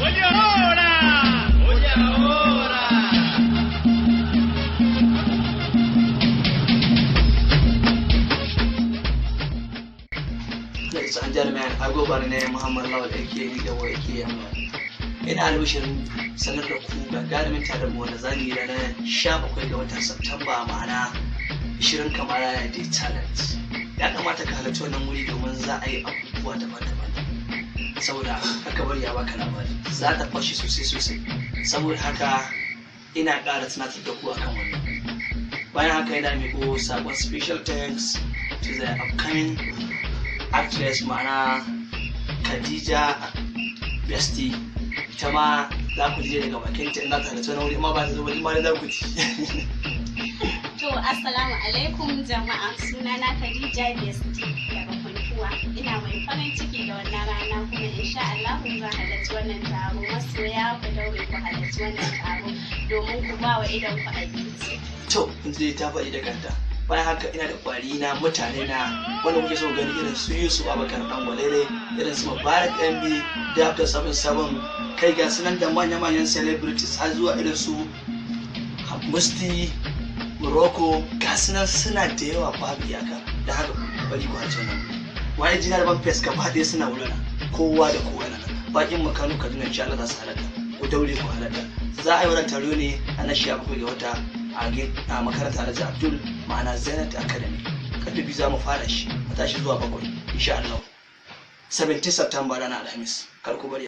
Oye ahora, oye ahora. Ladies and gentlemen, I go by the name Muhammad Lawal, aka Nigga Boy, aka Amma. Ina albishirin sanar da ku gagarumin taron mu wanda zamu yi ranar 17 ga watan Satumba, ma'ana 20 kamar rana Day Talent. Ya kamata ka halarci wannan wuri domin za a yi abubuwa daban-daban. Saboda haka bari ya baka labari. Za ta fashe sosai sosai. Saboda haka ina ƙara tunatar da ku akan wannan. Bayan haka ina miƙo saƙon special thanks to the upcoming actress, ma'ana Khadija Bestie. Ita ma za ku ji daga bakinta in za ta halarci wani wuri, amma ba ta zo ba, ma za ku ji. To, assalamu alaikum jama'a, sunana Khadija Bestie daga Funtuwa. Ina mai farin ciki da wannan rana, kuma insha Allah zan halarci wannan taro. Masoya, ku daure ku halarci wannan taro domin ku ba wa idon ku abinci. To, in ji ta faɗi da kanta. Bayan haka ina da ƙwari na mutane na wanda kuke so gani, irin su Yusuf Abubakar Dan Gwalele, irin su Mubarak MB, Dr. 77, kai ga sunan da manya-manyan celebrities har zuwa irin su Musti Morocco, ga sunan suna da yawa babu iyaka. Da haka bari ku halarci wannan. Waye jina da ban fes gaba ɗaya suna wurina, kowa da kowa na nan. Bakin mu Kano, Kaduna, insha Allah za su halarta. Ku daure ku halarta. Za a yi wannan taro ne a na 17 ga wata a makarantar Alhaji Abdul, ma'ana Zenith Academy. Karfe 2 za mu fara shi, a tashi zuwa 7 insha Allah. 17 September, ranar Alhamis. Kar ku bari.